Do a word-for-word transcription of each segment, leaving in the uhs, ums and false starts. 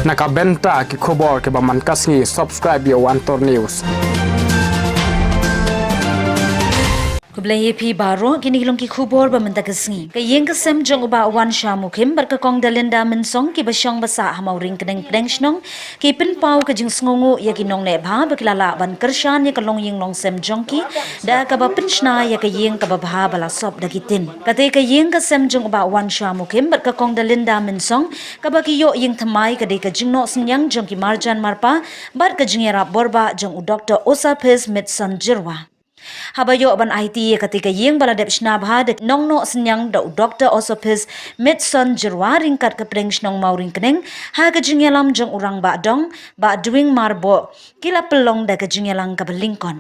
Na ka bynta ki khubor kiba man ka sngi, subscribe ïa u Antor News. Khublei ïa phi baroh, kine ki long ki khubor ba mynta ka sngi. Ka ïing ka sem jong u Bah Wansha Mukim bad ka Kong Dalinda Mynsong kiba shong ba sah ha Mawryngkneng pdeng shnong, ki pynpaw ka jingsngewnguh ïa ki nongleh bha ba ki la lah ban kyrshan ïa ka longïing longsem jong ki da kaba pynshna ïa ka ïing kaba bha ba la sop da ki tin. Kata ka ïing ka sem jong u Bah Wansha Mukim bad ka Kong Dalinda Mynsong, kaba ki ïoh ïing thymmai, ka dei ka jingnoh synñiang jong ki marjan marpa bad ka jingïarap borbah jong u Doktor Osapis Mitson Jyrwa. Haba ïoh ban aiti ïa kata ka ïing ba la dep shna bha da ki nongnoh synñiang da u Doktor Osapis Mitson Jyrwa ryngkat ka pdeng shnong Mawryngkneng, ha ka jingïalam jong u Rangbah Dong, Bah Dwing Marboh, ki la pynlong da ka jingïalang kaba lyngkot.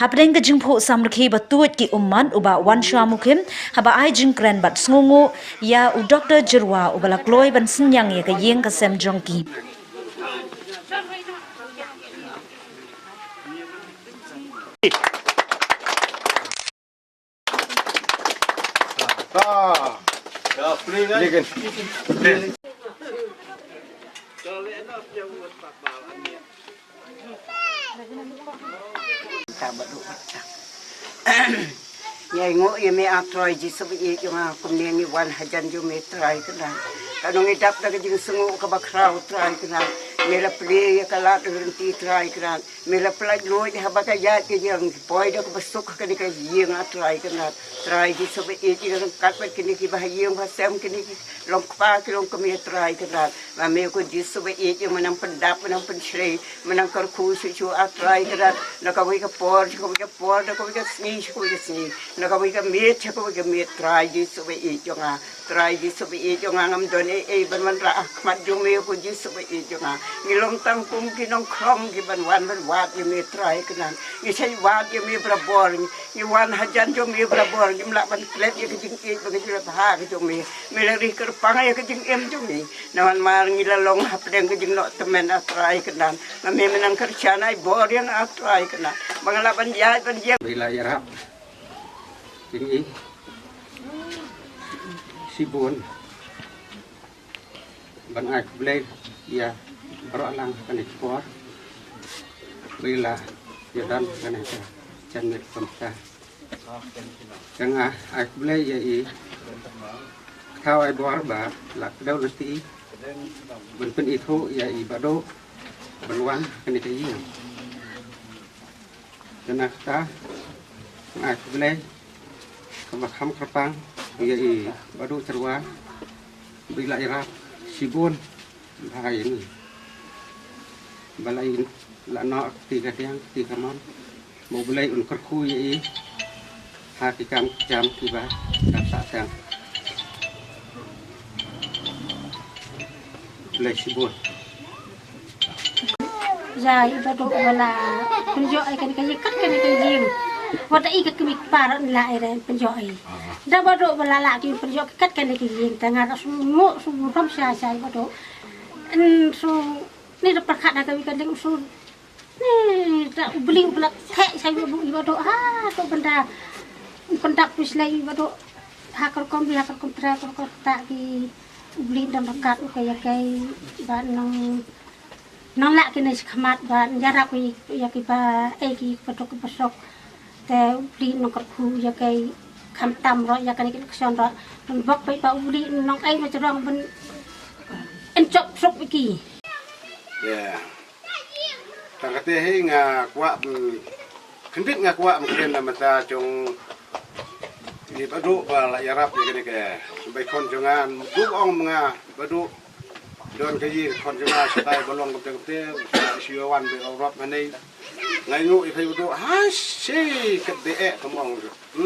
Hapdeng ka jingphuh samrkhie ba tuid ki ummat, u Bah Wansha Mukim haba ai jingkren bad sngewnguh ïa u Doktor Jyrwa uba la kloi ban synñiang ïa ka ïing ka sem jong ki. Ngi ainguh ïa me, ah Trai Jisu ba ïeit jong nga, kumne ngi wan hajan jong me, Trai Kynrad. Ka nongïadap da ka jingsngewnguh kaba khraw, Trai Kynrad. Me la plie ïa ka lad lynti, Trai Kynrad. Me la pyllait luid haba ka ïaid ka ïeng, poi da kaba suk ha kane ka ïing, ah Trai Kynrad. Trai Jisu ba ïeit, ngi ryngkat bad kine kiba ha ïing ba ha sem, kine ki long kpa ki long kmie, Trai Kynrad. Ma me ko Jisu ba ïeit, me nang pyndap, me nang pynshlei, me nang kyrkhu shuh shuh, ah Trai Kynrad. Na kawei ka por sha kawei ka por, na kawei ka sngi sha kawei ka sngi, na kawei ka miet sha kawei ka miet, Trai Jisu ba ïeit jong nga. Trai Jisu ba ïeit jong nga, ngam don ei ei ban wanrah ha khmat jong me ko Jisu ba ïeit jong nga. Ngi long tang kum ki nongkhrong kiban wan ban wad ïa me, Trai Kynrad. Ngi shait wad ïa me barabor, ngi wan hajan jong me barabor, ngim lah ban klet ïa ka jingïeit bad ka jingleh bha ka jong me. Me la rih kyrpang ïa ka jingim jong ngi. Namar ngi la long hapdeng ka jingnoh tymmen, ah Trai Kynrad. Ma me, me nang kyrshan, ai bor ïa nga, ah Trai Kynrad, ba nga lah ban ïaid ban ïeng. Ba i la ïarap jong i shibun. Ban ai khublei ïa baroh lang kane ka por ba i la ïadon kane ka janmiet kumta. Te nga ai khublei ïa i. Thaw ai bor ba la kdew lynti ban pynithuh ïa i Bah Duh ban wan kane ka ïing. Te na kata nga ai khublei kaba kham kyrpang ïa i Bah Duh Jyrwa ba i la ïarap shibun bha ïa ngi. Ba la i la noh kti ka diang kti ka mon. Ba U Blei un kyrkhu ïa i ha ki kam ki jam kiba dang sah seng. Blei shibun. Ïa i Bah Duh ba la pynïoh ïa kane ka ïing, kat kane ka ïing. Wat i ka kmie kpa ruh la i re pynïoh i. Da Bah Duh ba la lah ki pynïoh kat kane ka ïing, te nga ruh sngewnguh sngewnguh sha sha i Bah Duh. Yn su ni da pyrkhat da ka wi ka ding su. Ni da U Blei u ba la theh sha i Bah Duh, i Bah Duh ha to bynta. Pyndap pyrshah i Bah Duh ha ka rukom bi ha ka rukom tre ka rukom ta ki. U Blei don ryngkat u ka ïa ka i ba nang nang lah kine shakhmat ba ïarap ïa ki ba ei ki ba duk ba sok. Te U Blei nang kyrkhu ïa ka i khamtam ruh ïa kane ki election ruh. Nang bok ba i ba U Blei nang ei ma jrong ban en chop sok ïa ki. Ïa. Tang kata hi nga kwah, mm, khyndiat nga kwah, mm, kren na bynta jong i Bah Duh ba la ïarap ïa kane ka bai khon jong nga, duk ong ma nga Bah Duh don ka ïing khon jong nga shatai ba long kumta kumta, shu wan ba rop nga nei. Nga ainguh ïa phi Bah Duh, ha shi kat de eh ka mong.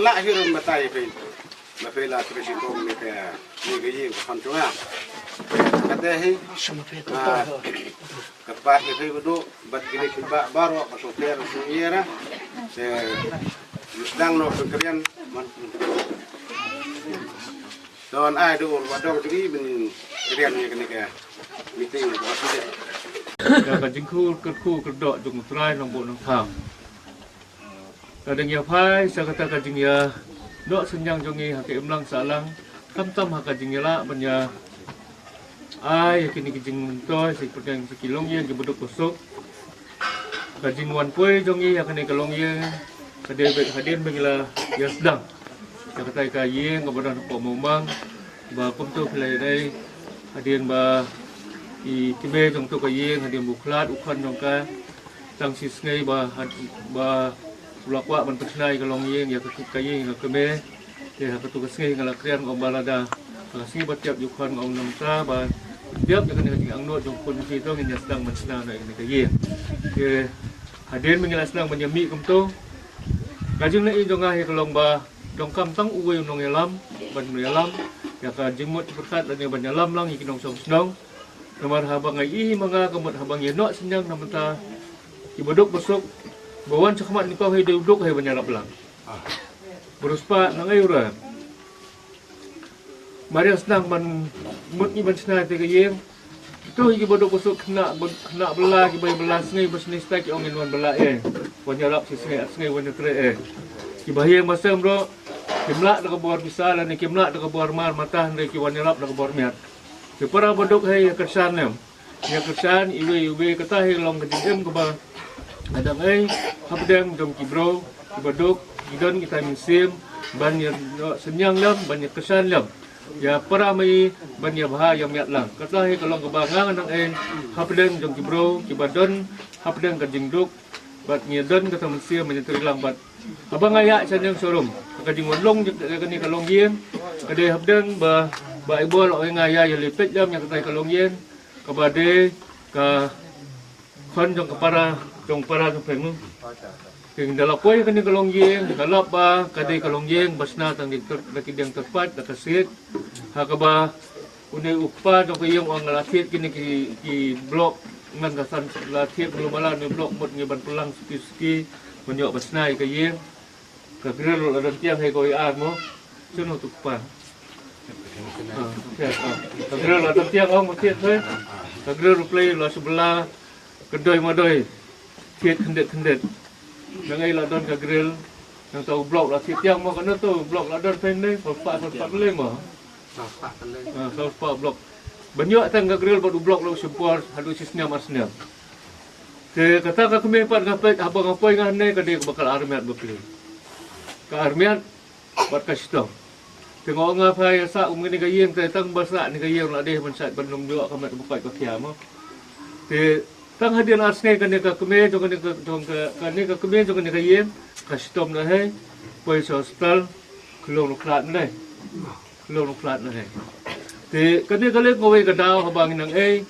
Lah hi run batai ïa phi. Ba phi la trei shitom ïa ka, ïa ka ïing khon jong nga. Kata hi. Ah, kyrpad ïa phi Bah Duh bad kine ki bah baroh ba sngewthuh sngewïar. Te sdang noh pynkrien. Don ai dur ba dong jong i ban krien ïa kane ka meeting ba sdang. Ïa ka jingkyrkhu kyrdoh jong U Trai Nongbuh Nongthaw. Ka dang ïa phai sa kata ka jingïa noh synñiang jong ngi ha ka imlang sahlang, khamtam ha ka jingïalah ban ïa Ai, ïa kine ki jingmyntoi, shi pyrthei shi ki longïing, ki baduk basuk. Ka jingwan poi jong ngi ïa kane ka longïing, ka dei bad hadien ba ngi la ïa sdang ïa katai ka ïing kaba don hapoh Mawmang, ba kumto phi la ïa dei, hadien ba i kmie jong to ka ïing, hadien ba u khlad u khon jong ka, tang shi sngi ba, ba u la kwah ban pynshna ïa ka longïing ïa ka, ka ïing ka kmie. Te ha kato ka sngi nga la kren, nga ong ba lada ha ka sngi ba tiap ïa u khon, nga ong nangta ba tiap ïa kane ka jingangnud jong u khun u kti to ngin ïa sdang ban shna noh ïa kane ka ïing. Te hadien ba ngi la sdang ban ïa mih kumto, ka jingleh jong nga hi ka long ba donkam tang uwei u nongïalam ban ïalam ïa ka jingmut jingpyrkhat lane ban ïalam lang ïa ki nongshong shnong. Namar haba nga ïohi ma nga ka mut haba ngi ïa noh synñiang na bynta ki baduk basuk, ba wan shakhmat nyngkong hi dei u duk hi ban ïarap lang. Ba riewspah, nang ei u riewspah, mar ïa sdang ban mut ngi ban shna ïa ka ïing. To hi ki baduk basuk khynnah, khynnah bylla, kiba ïa bylla sngi ba shini stad ki ong ngin wan bylla eh, wan ïarap shi sngi ar sngi wan ïatrei eh. Kiba ha ïing ba sem ruh kim lah da ka bor pisa lane kim lah da ka bor mar mata, hynrei ki wan ïarap da ka bor miat. Ki para baduk hi ïa kyrshan lem, ïa kyrshan iwei iwei. Kata hi long ka jingim kaba nga dang ei hapdeng jong ki briew ki baduk, ki don kita ki mynsiem ban ïa synñiang lem, ban ïa kyrshan lem ïa para mei, ban ïa bha ïa miat lang. Kata hi ka long kaba nga nga dang ei hapdeng jong ki briew kiba don hapdeng ka jingduk, bad ngi don kata mynsiem ban ïatrei lang. Bad haba nga ïaid sha neng sha rum, ka jingwan long jong kane ka longïing ka dei hapdeng ba, ba i bor ong nga ïa, ïa leit peit lem ïa katai ka longïing kaba dei ka khon jong ka para, jong para jong phi mo. Te ngi da la poi kane ka longïing, da lap ba ka dei ka longïing ba shna tang da ki dieng tyrpait da ka siej. Ha kaba une u kpa jong ka ïing u ong la thied kine ki, ki block, ngan ka san la thied mluh mala ne block mut ngi ban pynlang suki suki ban ïoh ban shna ïa ka ïing. Ka grill ruh la don tiang hi kawei ar mo. Shuh no tu kpa. Ah, thied, ah. Ka grill la don tiang ong mo thied hi. Ka grill ruh plie la shu bylla, ka doi ma doi. Thied khyndiat khyndiat. Nang ei la don ka grill. Nangta u block la thied tiang mo, kano to u block la don phin ne, saw spah, saw spah plie mo. Ah, saw spah block. Ban ïoh tang ka grill bad u block la u shim por haduh shi snem ar snem. Te kata ka kmie pat nga peit haba nga poi nga hangne ka dei kaba ka la armiat bapli. Ka armiat bad ka shitom. Te nga ong nga pha ïa sah kum kane ka ïing, te tang ba sah ne ka ïing la dei ban sah ban nym ïoh ka met ba koit ba khia mo. Te tang hadien ar sngi kane ka kmie jong kane ka, jong ka, kane ka kmie jong kane ka ïing ka shitom na hi, poi sha hospital, khlong ruh khlad na hi. Khlong ruh khlad na hi. Te kane ka long kawei ka daw haba ngi nang ei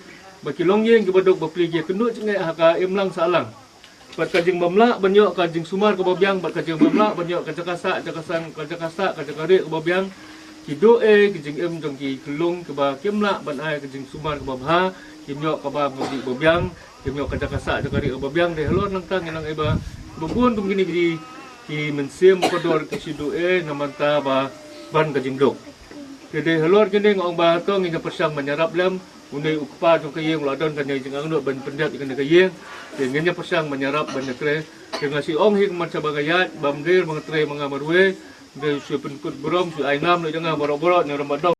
ba ki longïing ki baduk bapli ki kynduh jingeh ha ka imlang sahlang. Bad ka jingbymlah ban ïoh ka jingsumar kaba biang, bad ka jingbymlah ban ïoh ka jaka sah, jaka sang, ka jaka sah, ka jaka rieh kaba biang. Ki duh ei ki jingim jong ki khlung kiba kim lah ban ai ka jingsumar kaba bha, kim ïoh kaba bha kaba biang, kim ïoh ka jaka sah jaka rieh kaba biang. Dei halor nangta ngi nang ei ba bun kum kine ki, ki mynsiem ba kordor ki shu duh ei na bynta ba ban ka jingduk. Te dei halor kine nga ong ba to ngin ïa pyrshang ban ïarap lem. Une u kpa jong ka ïing u la don kane ka jingangnud ban pyndep ïa kane ka ïing. Te ngin ïa pyrshang ban ïarap ban ïatrei. Te nga shu ong hi kumne shaba nga ïaid, bam dei ba nga trei ma nga marwei. Dei shu pynkut burom, shu ai nam noh ïa nga baroh baroh ne ram ba dong.